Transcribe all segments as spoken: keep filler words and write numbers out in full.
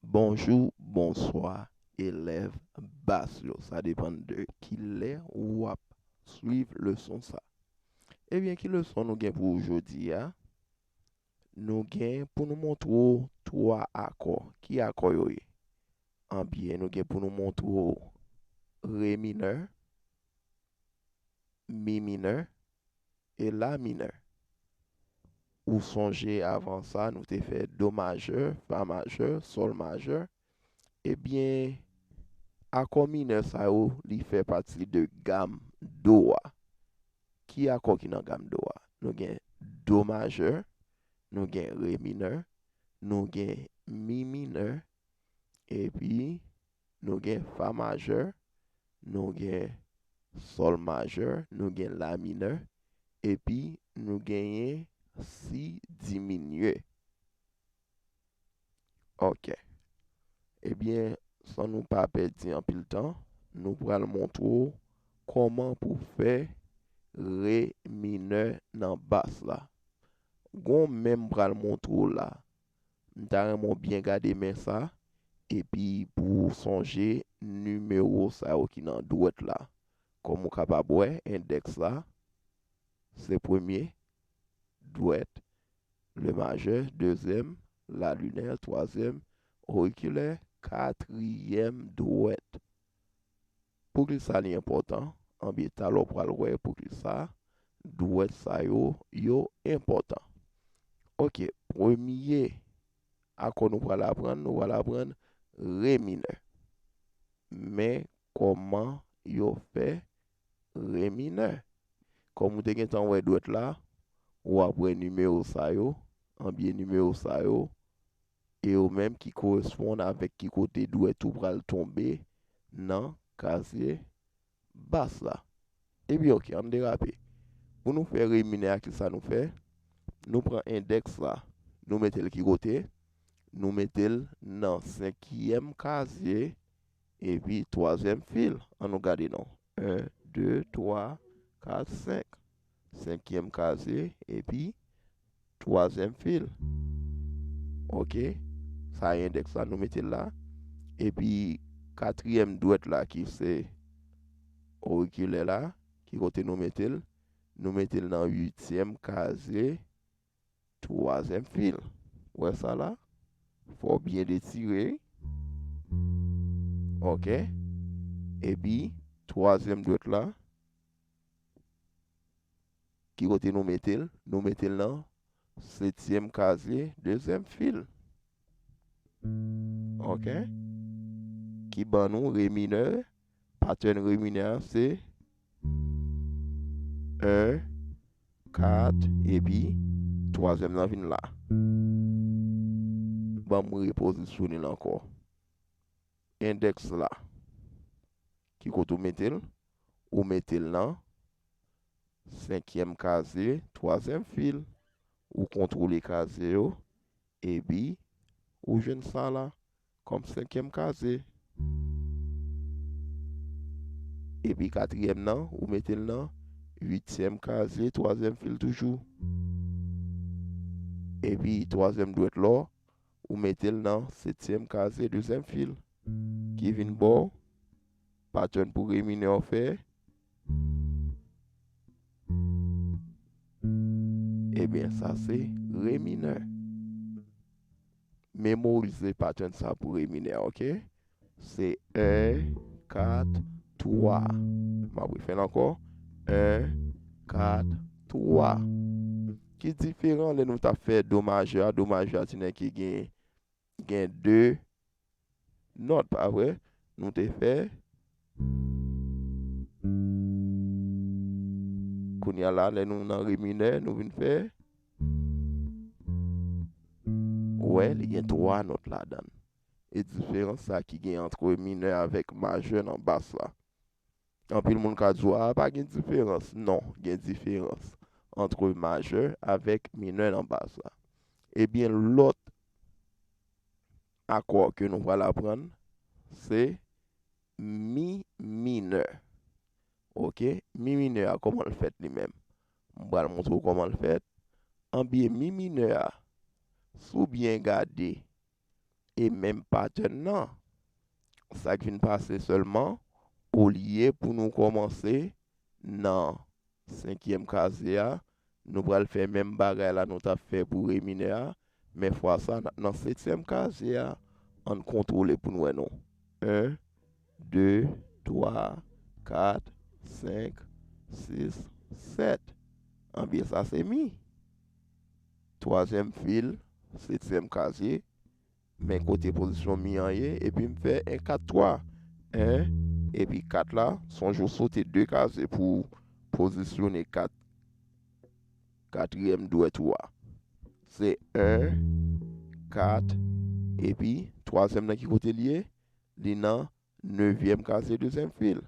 Bonjou, bonswa, elèv bas yo. Sa depann de ki lè w ap swiv leson sa. Ebyen, ki leson nou gen pou w jodi a? Nou gen pou nou montre w twa akò. Ki akò yo ye? Anbyen, nou gen pou nou montre w re minè, mi minè e la minè. Ou sonje avan sa, nou te fè do majè, fa majè, sòl majè. Ebyen, akò minè sa yo, li fè pati de gam do a. Ki akò ki nan gam do a? Nou gen do majè, nou gen re minè, nou gen mi minè, epi nou gen fa majè, nou gen sòl majè, nou gen la minè, epi nou genyen si diminye. Ok. Ebyen, san nou pa pèdi anpil tan, nou pral montre w kòman pou fè re minè nan bas la. Gon men m pral montre w la. M ta renmen w byen gade men sa, epi pou w sonje nimewo sa yo ki nan dwèt la. Kòm ou kapab wè, endèks la, se premye dwèt, le majè, dezyèm, la minè, twazyèm, orikilè, katriyèm dwèt. Poukisa li enpòtan? Anbyen, talè w pral wè poukisa dwèt sa yo, yo enpòtan. Ok, premye akò nou pral aprann, nou pral aprann re minè. Men kòman yo fè re minè? Kòm ou te gentan wè dwèt la, w ap wè nimewo sa yo, anbyen nimewo sa yo, e yo menm ki koresponn avèk ki kote dwèt ou pral tonbe nan kazye bas la. Ebyen, ok, ann derape. Pou nou fè re minè a, kisa nou fè? Nou pran endèks la, nou mete l ki kote? Nou mete l nan senkyèm kazye, epi twazyèm fil. Ann nou gade non. En, de, twa, kat, senk. Senkyèm kazye, epi twazyèm fil. Ok. Sa endèks la, nou mete l la. Epi katriyèm dwèt la ki se orikilè la, ki kote nou mete l? Nou mete l nan uityèm kazye, twazyèm fil. Wè sa la? Fò w byen detire. Ok. Epi, twazyèm dwèt la, ki kote nou mete l? Nou mete l nan setyèm kazye, dezyèm fil. Ok. Ki ban nou re minè. Patèn re minè a se en, kat, epi twazyèm nan vin la. Ban m repozisyone l ankò. Endèks la. Ki kote w mete l? Ou mete l nan senkyèm kazye, twazyèm fil. Ou kontwole kazye yo, epi ou jwenn sa la kòm senkyèm kazye. Epi katriyèm nan, ou mete l nan uityèm kazye, twazyèm fil toujou. Epi twazyèm dwèt la, ou mete l nan setyèm kazye, dezyèm fil. Ki vin ba w patèn pou re minè w fè. Ebyen, sa se re minè. Memorize patèn sa pou re minè, ok? Se en, kat, twa. M ap refè l ankò. En, kat, twa. Ki diferan lè nou t ap fè do majè a? Do majè a, ti nèg ki gen, gen de nòt, pa vre? Nou te fè. Kounye a la, lè nou nan re minè, nou vin fè. Ou wè, li gen twa nòt ladan l. E diferans sa ki gen ant minè avèk majè nan bas la. Anpil moun ka di w, "A, pa gen diferans." Non, gen diferans ant majè avèk minè nan bas la. Ebyen, lòt akò ke nou pral aprann, se mi minè. Ok, mi minè a, kòman l fèt li menm? M pral montre w kòman l fèt. Anbyen, mi minè a, si w byen gade, e menm pattern nan. Sa k vin pase sèlman, olye pou nou kòmanse nan senkyèm kazye a, nou pral fè menm bagay la nou t ap fè pou re minè a, men fwa sa n ap nan setyèm kazye a. Ann kontwole pou n wè non. En, de, twa, kat, senk, sis, sèt. Anben sa se mi. Twazyèm fil, setyèm kazye, men kote pozisyon mi an ye, epi m fè en kat twa. En, epi kat la, sonje w sote de kazye pou pozisyone kat, katriyèm dwèt ou a. Se en, kat, epi twazyèm nan ki kote l ye? Li nan nevyèm kazye dezyèm fil.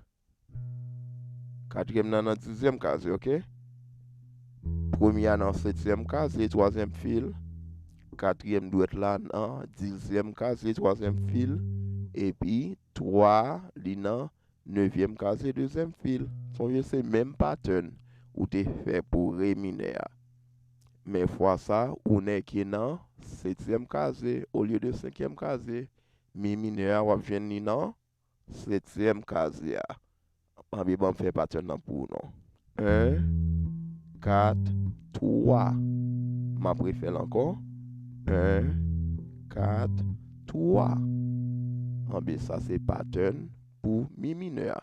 Katriyèm nan nan dizyèm kazye, oke? Premye a nan setyèm kazye, twazyèm fil. Katriyèm dwèt la nan dizyèm kazye, twazyèm fil. Epi twa a, li nan nevyèm kazye, dezyèm fil. Sonje se menm pattern ou te fè pou re minè a. Men fwa sa, ou nèke nan setyèm kazye olye de senkyèm kazye. Mi minè a, w ap jwenn li nan setyèm kazye a. Anben, ban m fè pattern nan pou ou non. En, kat, twa. M ap refè l ankò. En, kat, twa. Anben, sa se pattern pou mi minè a.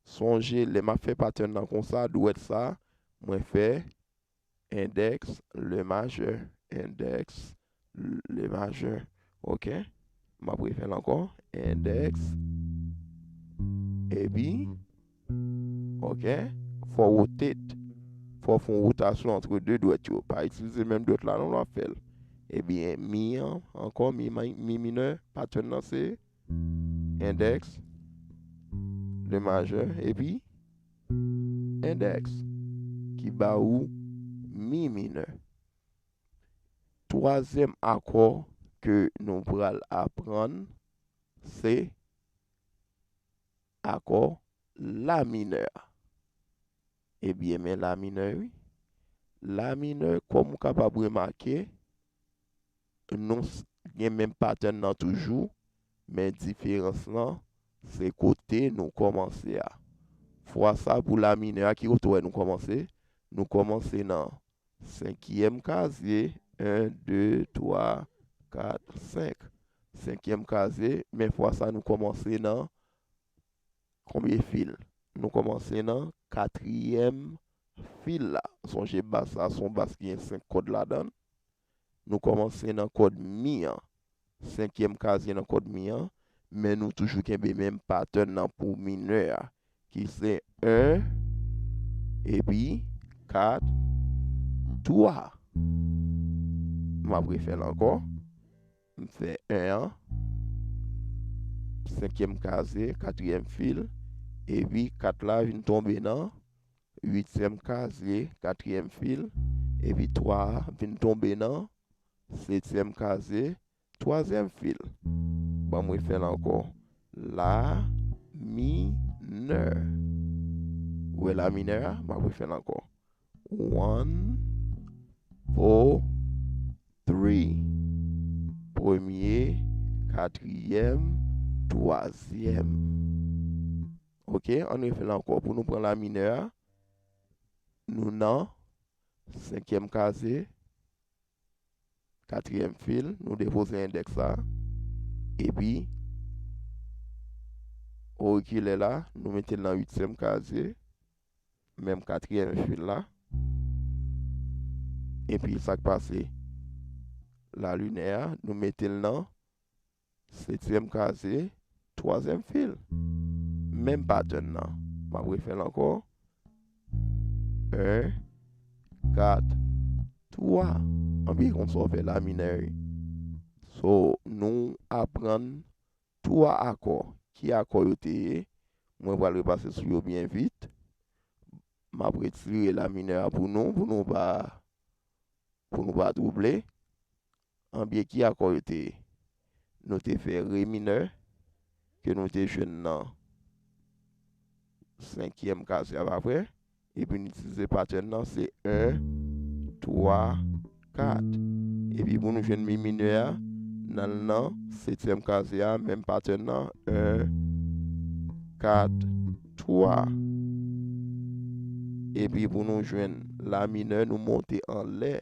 Sonje, lè m ap fè pattern nan konsa, dwèt sa, mwen fè endèks, le majè, endèks, le majè. Oke? M ap refè l ankò. Endèks. Epi, oke? Fò w rotate. Fò w fè yon wotasyon antre de dwèt yo. Pa itilize menm dwèt la non lè w ap fè l. Ebyen, mi an, ankò, mi, mi, mi minè, pattern nan se endèks, le majè, epi endèks, ki ba ou mi minè. Twazyèm akò ke nou pral aprann, se akò la minè a. Ebyen, men la minè, wi. La minè, kòm ou kapab remake, nou s-, gen menm pattern nan toujou, men diferans lan, se kote nou kòmanse a. Fwa sa, pou la minè a, ki kote w wè nou kòmanse? Nou kòmanse nan senkyèm kazye, en, de, twa, kat, senk. Senkyèm kazye, men fwa sa, nou kòmanse nan konbyen fil? Nou kòmanse nan katriyèm fil la. Sonje bas la, se yon bas ki gen senk kòd ladan l. Nou kòmanse nan kòd mi an. Senkyèm kazye nan kòd mi an. Men nou toujou kenbe menm pattern nan pou minè a, ki se en, epi kat, twa. M ap refè l ankò. M fè en an, senkyèm kazye, katriyèm fil, epi kat la vin tonbe nan uityèm kazye, katriyèm fil, epi twa a vin tonbe nan setyèm kazye, twazyèm fil. Ban m refè l ankò. La minè. Ou wè la minè a? M ap refè l ankò. One, four, three. Premye, katriyèm, twazyèm. Oke, ann refè l ankò. Pou nou pran la minè a, nou nan senkyèm kazye, katriyèm fil, nou depoze endèks la, epi orikilè la, nou mete l nan uityèm kazye, menm katriyèm fil la. Epi sa k pase? La minè a, nou mete l nan setyèm kazye, twazyèm fil. Menm pattern nan. M ap refè l ankò. En, kat, twa. Anben, konsa w fè la minè. So, nou aprann twa akò. Ki akò yo te ye? Mwen pral repase sou yo byen vit. M ap retire la minè a pou nou, pou nou pa, pou nou pa twouble. Anben, ki akò yo te ye? Nou te fè re minè, ke nou te jwenn nan senkyèm kazye apapre. Epi nou itilize pattern nan, se en, twa, kat. Epi pou nou jwenn mi minè a, N al nan setyèm kazye a, menm pattern nan, en, kat, twa. Epi pou nou jwenn la minè, nou monte anlè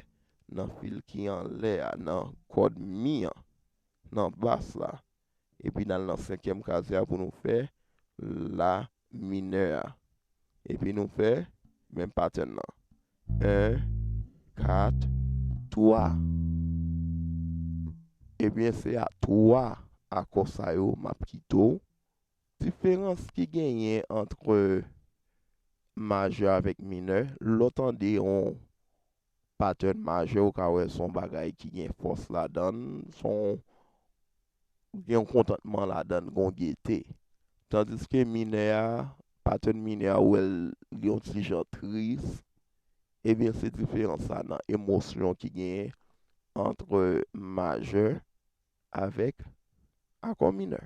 nan fil ki anlè a, nan kòd mi an, nan bas la. Epi n al nan senkyèm kazye a pou nou fè la minè a. Epi nou fè menm pattern nan. En, kat, twa. Ebyen, se a twa akò sa yo m ap kite w. Diferans ki genyen ant majè avèk minè, lè w tande yon pattern majè, ou ka wè se yon bagay ki gen fòs ladan l, se yon, gen yon kontantman ladan l, gen yon gete. Tandiske minè a, pattern minè a, ou wè l, li yon ti jan tris. Ebyen, se diferans sa nan emosyon ki genyen ant majè avèk akò minè.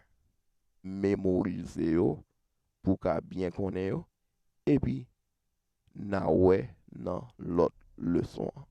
Memorize yo pou w ka byen konnen yo. Epi, n a wè nan lòt leson an.